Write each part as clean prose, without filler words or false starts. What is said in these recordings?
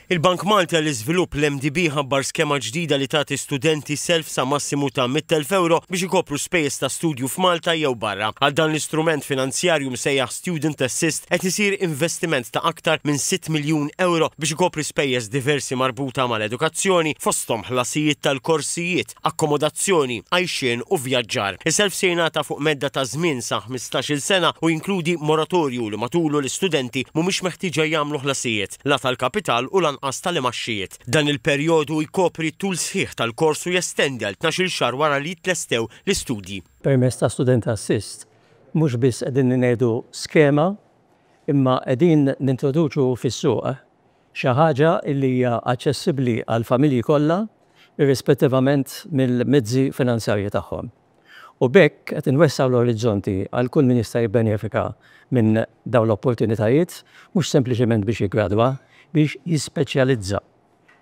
Il-Bank Malti għall-Iżvilupp, l-MDB, ħabbar skema ġdida li tagħti studenti self sa massimu ta' 100,000 ewro biex ikopru spejjeż ta' studju f'Malta jew barra. Għal dan l-istrument finanzjarju msejjaħ Student Assist qed isir investiment ta' aktar minn sitt miljun ewro biex ikopri spejjeż diversi marbuta mal-edukazzjoni, fosthom ħlasijiet tal-korsijiet, akkomodazzjoni, għajxien u vjaġġar. Is-self se jingħata fuq medda ta' żmien sa 15-il sena u jinkludi moratorju li matulu l-istudenti mhumiex meħtieġa jagħmlu ħlasijiet, la tal-kapital u lanqas tal-imgħaxxijiet. Dan il-perjodu jkopri t-tul sħiħ tal-kors u jestendi għal 12-il xahar wara li jitlestew l-istudji. Permezz ta' Student Assist mhux biss qegħdin inniedu skema imma qegħdin nintroduċu fis-suq Xi ħaġa li hija aċċessibbli għall-familji kollha irrispettivament mill-mezzi finanzjarji tagħhom. U b'hekk qed inwessgħu l-orizzonti għal kull min jista' jibbenefika minn dawn l-opportunitajiet, mhux sempliċement biex jiggradwa, biex jispeċjalizza.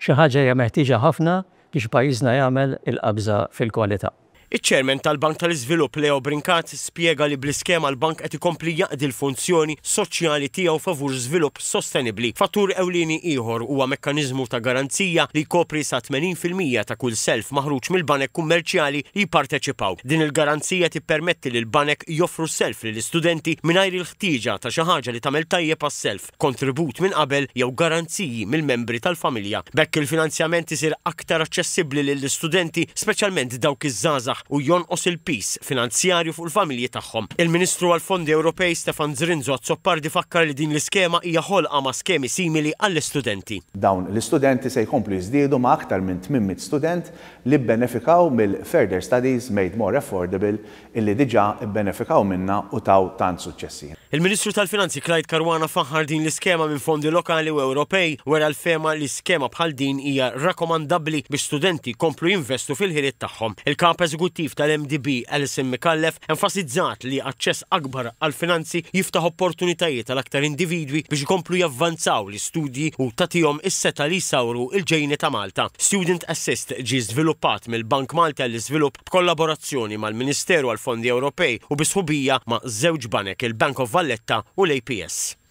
Xi ħaġa hija meħtieġa ħafna biex pajjiżna jagħmel il-qabża fil-kwalità. Iċ-Chairman tal-Bank tal-Iżvilupp Leo Brincat spjega li bl-iskema l-bank qed ikompli jaqdi l-funzjoni soċjali tiegħu favur żvilupp sostenibbli. Fattur ewlieni ieħor huwa mekkaniżmu ta' garanzija li jkopri sa 80% ta' kull self maħruġ mill-banek kummerċjali li jipparteċipaw. Din il-garanzija tippermetti lill-banek joffru self lill-istudenti mingħajr il-ħtieġa ta' xi ħaġa li tagħmel tajjeb għas-self. kontribut minn qabel jew garanziji mill-membri tal-familja. B'hekk il-finanzjament isir aktar aċċessibbli lill-istudenti, speċjalment dawk iż-żgħażagħ, u jonqos il-piż finanzjarju fuq il-familji tagħhom. Il-Ministru għall-Fondi Ewropej Stefan Zrinzo Azzopardi fakkar li din l-iskema hija ħolqa ma' skemi simili għall-istudenti. Dawn l-istudenti se jkomplu jiżdiedu ma' aktar minn 800 student li bbenefikaw mill-Further Studies Made More Affordable illi diġà bbenefikaw minnha u taw tant suċċessi. Il-Ministru tal-Finanzi Clyde Caruana faħħar din l-iskema minn fondi lokali u Ewropej, wera l-fehma li skema bħal din hija rakkomandabbli biex studenti jkomplu jinvestu fil-ħiliet tagħhom. Il-Kap Eżekuttiv tal-MDB Alison Micallef enfasizzat li aċċess akbar għall-finanzi jiftaħ opportunitajiet għal aktar individwi biex ikomplu javvanzaw l-istudji u tagħtihom is-setgħa li jsawru l-ġejjieni ta' Malta. Student Assist ġie żviluppat mill-Bank Malti għall-Iżvilupp b'kollaborazzjoni mal-Ministeru għall-Fondi Ewropej u bi sħubija ma' żewġ banek, il-Bank of Valletta u l-APS.